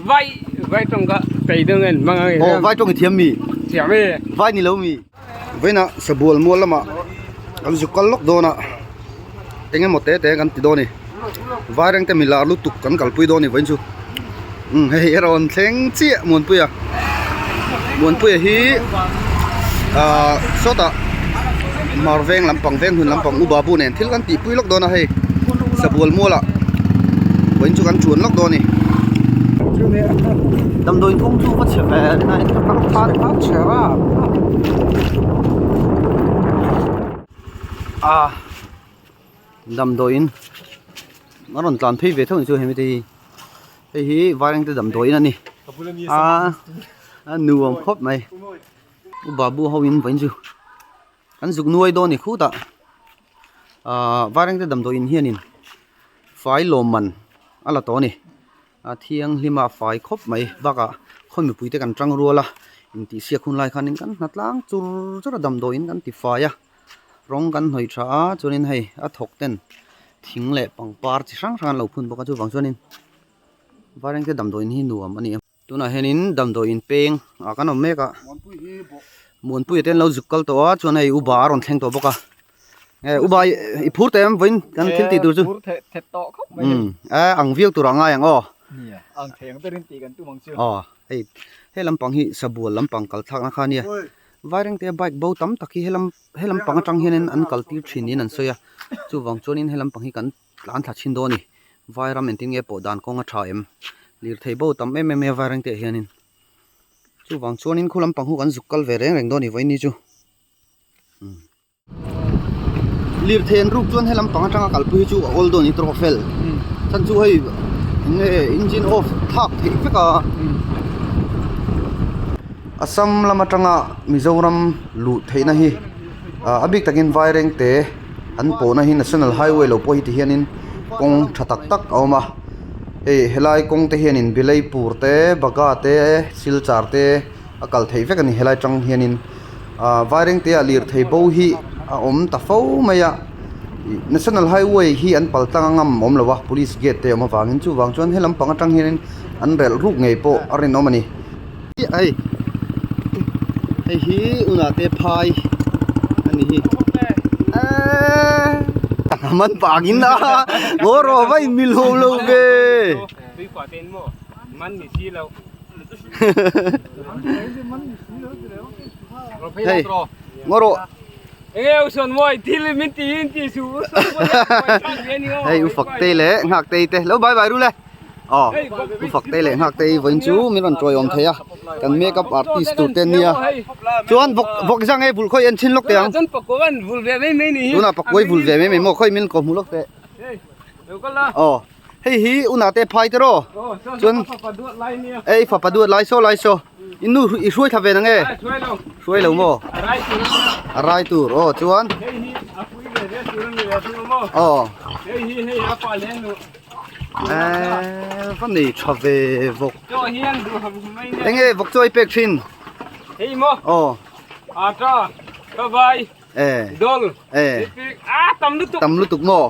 Vai vai tawng ka tei deuh nge hmang ang Aw vai tawng i thiam mi? Thiam e. Vai ni lo mi? Vawiinah Sabual mual lamah kan zuk kal lawk dawn a, eng emaw te te kan ti dawn a ni. Vairengte mi lar lutuk kan kalpui dawn a ni vawiin chu. Umm hei a rawn thleng chiah Muanpuia. Muanpuia hi ahh sawtah Hmar veng lampang veng hun lampang U Babu nen thil kan tihpui lawk dawn a hei Sabual mualah vawiin chu kan chuan lawk dawn a ni. Damdawi kawng chu va chhe ve a damdawiin a rawn tlan phei ve theuh ang chu hemi te hi. Hei hi Vairengte damdawiin a ni a a nuam khawp mai u babu ho in vawiin chu an zuk nuai dawn a ni khutah ahh Vairengte damdawiin hianin fai lawm man a la tawh a ni a thianghlim a fai khawp mai bakah khaw mipui te kan tang rual a intihsiak hun lai khanin kan hna tlang chur chur a damdawiin kan ti fai a. Rawng kan hnawih tha a chuanin hei a thawk ten thing leh pangpar chi hrang hrang an lo phun bawk a chuvang chuanin Vairengte damdawiin hi nuam a ni a tunah hianin damdawiin peng ah kan awm mek a Muanpuia te an lo zuk kal tawh a chuan hei Uba a rawn thleng tawh bawk a e Uba i phur teh em vawiin kan thil tih tur chu e ang viau tur ah ngai ang aw aw hei he lampang hi sabual lampang kal thlakna kha a nia. Vairengte bike bo tam tak hi helam helam pang atang hianin an kal tir thin niin an sawi a chuvang chuanin helam pang hi kan tlan thla thin dawn a ni vairam engtin nge pawh dan kawng a tha em lirthei bo tam em em mai a vairengte ah hianin chuvang chuanin khu lampang hu kan zuk kal ve reng reng dawn a ni vawiin chu. Lirthei an ruk chuan helam pang atanga kalpui hi chu a awl dawn a ni tawk a fel chhan chu hei eng nge engine off thlak theih vek a Assam lam atanga Mizoram luh theihna hi ah a bik takin Vairengte an pawhna hi National Highway lo pawh hi ti hianin kawng tha tak tak a awm a hei helai kawng te hianin Bilaipur te Bagha te Silchar te a kal theih vek a ni helai tang hianin ah Vairengte ah lirthei bo hi a awm ta fo mai a ih national highway hi an pal tlang a ngam awm lo a police gate te a awm avangin chuvang chuan helam pang atang hianin an relh ruk ngei pawh a rinawm a ni hei hei hi unah te phai a ni hi eeee a man vangin a ngaw rawh va in mil ho lo ve. Hei ngaw rawh hei u fak te leh nghak te te lo bye bye ru le aw u fak te leh nghak te vawiin chu min rawn tawi awm thei a kan make up artist tur te an nia chuan vawk vawk zang e vul khawi en chhin lawk teh ang tunah pakuai vul ve mai mai maw khawi min kawh hmuh lawk teh aw. Hei hi una te phai te rawh chuan ei fapa duat lai saw lai saw in nu i hruai thla ve na nge hruai lo maw a rai tur aw chuan aw eee va nei tha ve vawk enge vawk chaw i pek thin aw Dol. Eh. A tam lutuk. Tam lutuk maw?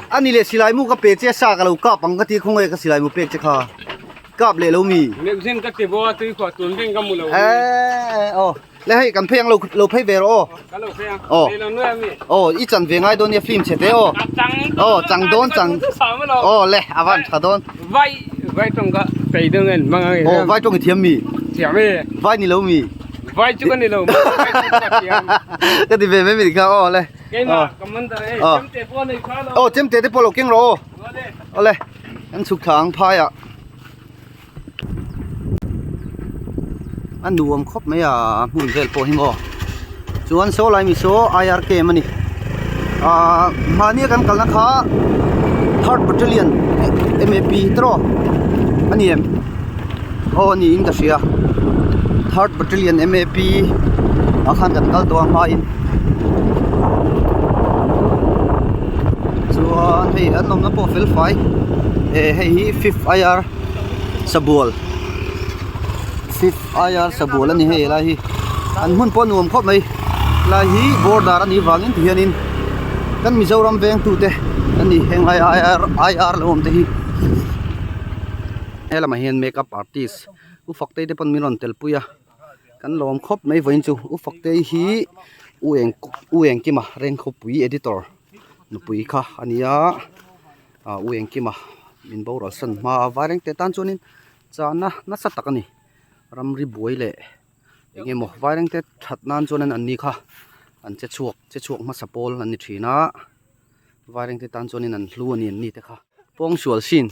Ani le silai mu ka pe che sa ka lo kap ang ka ti khawnge ka silai mu pek che kha. Kap leh lo mi. Meuh zin ka ti bo a tui khuah tun reng ka mu lo. Eh oh. Le hei kan phei ang lo lo phei ve rawh aw. Ka lo phei ang. Oh. Lei lo nuai ami. Oh i chan ve ngai dawn nia film chhe te aw. Chang. Oh chang dawn chang. Oh le avan tha dawn. Vai vai tawng ka tei deuh nge hmang ang. Oh vai tawng i thiam mi. Thiam e. Vai ni lo mi. Vai chu ka ni lo Ka ti ve mai mai kha aw le. Keimah ka man dar e chemte pawh nei kha lo. Aw chemte te pawh lo keng rawh aw. Aw le. An chhuk thla ang phai ah. A nuam khawp mai a hmun vel pawh hi maw. Chuan saw lai mi saw IRK em a ni. Ahh mahnia kan kalna kha third battalion M_A_P te rawh a ni em aw a niin ka hria third battalion M_A_P ah khan kan kal tawh a hmain chuan hei an awmna pawh fel fai eh hei hi fifth I_R sabual fifth I_R sabual a ni hei helai hi an hmun pawh a nuam khawp mai helai hi border a nih vangin ti hianin kan Mizoram veng tute an ni heng lai I_R I_R lo awm te hi. He lamah hian makeup artist u Faktei te pawn min rawn tel pui a kan lawm khawp mai vawiin chu u Faktei hi u eng u Engkima Rengkhawpui editor nupui kha a ni a ah u Engkima min boral san hma a Vairengte tan chuanin chahna nasa tak a ni ramri buai leh eng emaw Vairengte that nan chuanin an ni kha an che chhuak che chhuak hmasa pawl an ni thin a. Vairengte tan chuanin an hlu a ni an ni te kha. Pawngsual sin.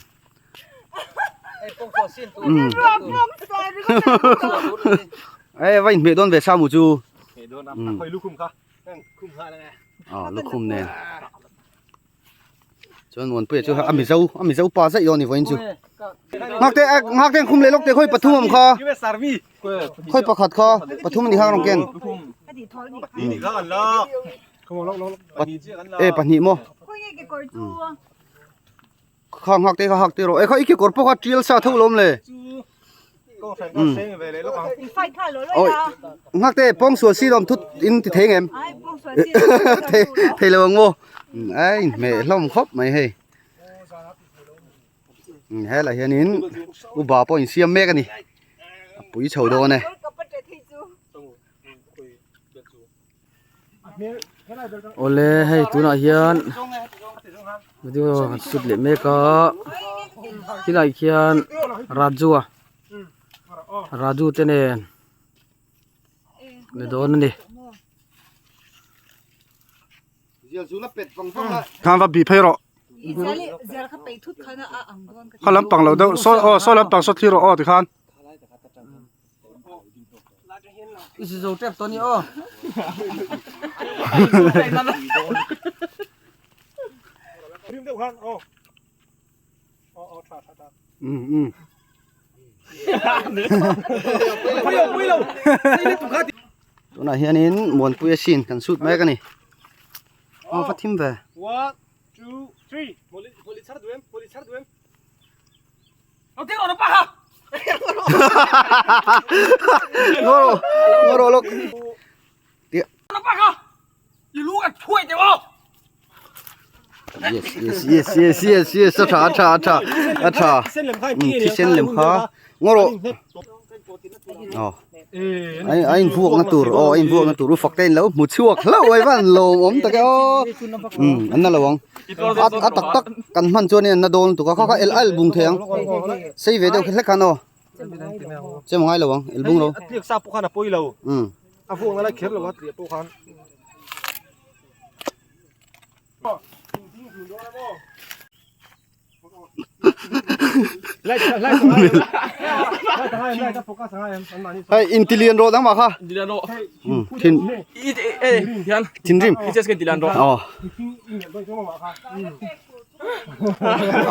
Ei va inhmeh dawn ve sa mu chu. Aw lukhum nen. Chuan Muanpuia chu a mizo a mizo pa zaih dawn ni vawiin chu. Nghakte nghakte an khum leh lawk teh khawi pathum awm kha. Khawi pakhat kha pathum a ni kha a rawn ken. E pahnih maw kha nghak te kha hak te rawh e kha i kekawr pawh kha tial sa tho lawm le oi nghak te pawng sual si lawm thut in ti thei ngem thei thei lo ang maw ai inhmeh hlawm khawp mai hei helai hianin upa pawh insiam mek a ni a pui chho dawn e. Awle hei tunah hian video kan shoot leh mek a tilai khian Raju a Raju te nen ni dawn a ni. Khan va bih phei rawh kha lampang lo deuh saw aw saw lampang saw thlir rawh aw tikhan. Tunah hianin Muanpuia scene kan shoot mek a ni. Aw va thim ve. Yes yes yes yes yes yes a tha a tha a tha a tha thisen lem kha ngaw rawh aw a in vuak na tur aw a in vuak na tur u fak te in lo hmu chhuak hlauh mai van lawmawm tak e aw an na lo ang a tak tak kan hman chuan in an na dawn lutuk a kha kha el a el bung thei ang sei ve deuh hlek khan aw chem ngai lo ang el bung lo Hei intilian rawh dang mah kha. Thin thinrim. Aw.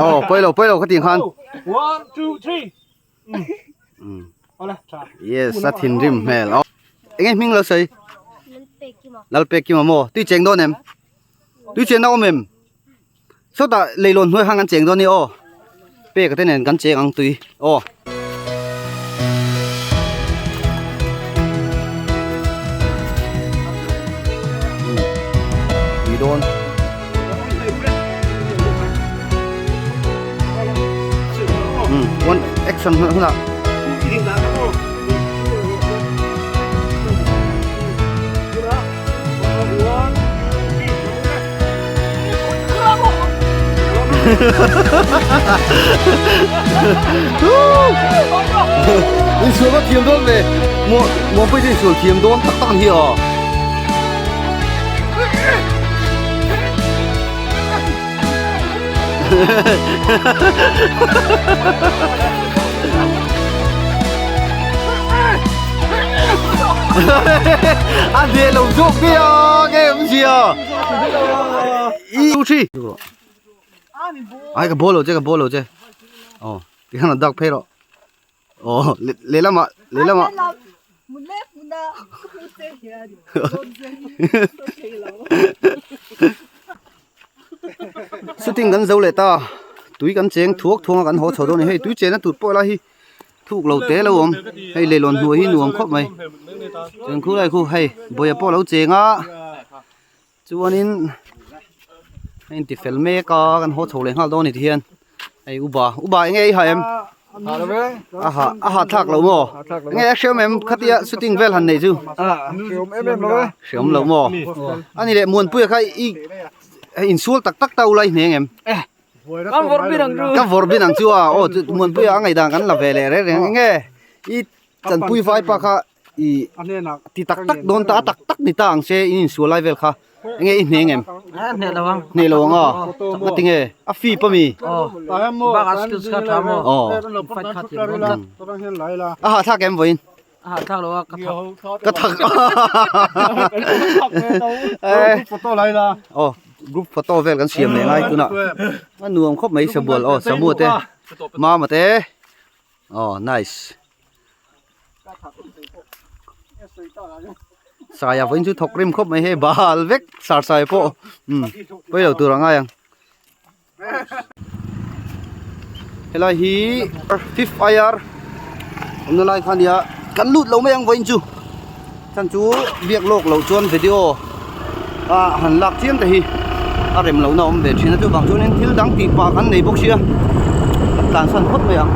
Aw pawi lo pawi lo kha ti khan. Yes a thinrim hmel. Enge hming lo sawi? Lalpekima maw? Tui cheng dawn em? Tui chen na awm em? Sawtah leilawn hnuai khan kan cheng dawn a ni aw pek te nen kan cheng ang tui aw. Tui dawn. One action hunah. Insual va thiam dawn ve Muanpui chu insual thiam dawn tak tak ang hi aw. A hneh lo zawk ve a nge awm zia i u thi ai ka ball lo che ka ball lo che aw tikhan a dak phei rawh aw lehlamah lehlamah Shooting kan zo leh ta tui kan cheng thuak thuang a kan haw chho dawn a ni hei tui chena tur pawh lai hi thuk lo te lo awm hei leilawn hnuai hi nuam khawp mai chuan khu lai khu hei bawia pawh a lo cheng a chuanin a inti fel mek a kan haw chho leh nghal dawn a ni tihian hei upa upa eng nge i ha em? A hah a hahthlak lo maw? Nge a hriam em khatia shooting vel han nei chu? Hriam em em lo e. Hriam lo maw? Ani leh Muanpuia kha i insual tak tak ta ulai hne ngem? Kan vawrh bin ang chu. Ka vawrh bin ang chu a. Aw chu Muanpuia a ngaihdan kan la ve leh reng reng. Nge i chanpui vaipa kha i ti tak tak dawn ta a tak tak ni ta ang se in insual lai vel kha enge i hne ngem hne lo ang hne lo ang a nga tinge a fip ami bak a skills kha tha maw aw fight kha thiam dawn tlat a hahthlak em vawiin a hahthlak lo a ka thak ka thak photo lai la aw group photo vel kan siam leh ngai tunah a nuam khawp mai sabual aw samua te mama te aw nice Saia vawiin chu thawk rim khawp mai hei bal vek sar sai pawh umm pawi lo tur a ngai ang helai hi fifth IR awmna lai kha a nia kan lut lo mai ang vawiin chu chhan chu biak lawk loh chuan video a han lak chiam te hi a rem lohna a awm ve thin a chuvang chuanin thil dang tih pah kan nei bawk sia kan tlansan phawt mai ang.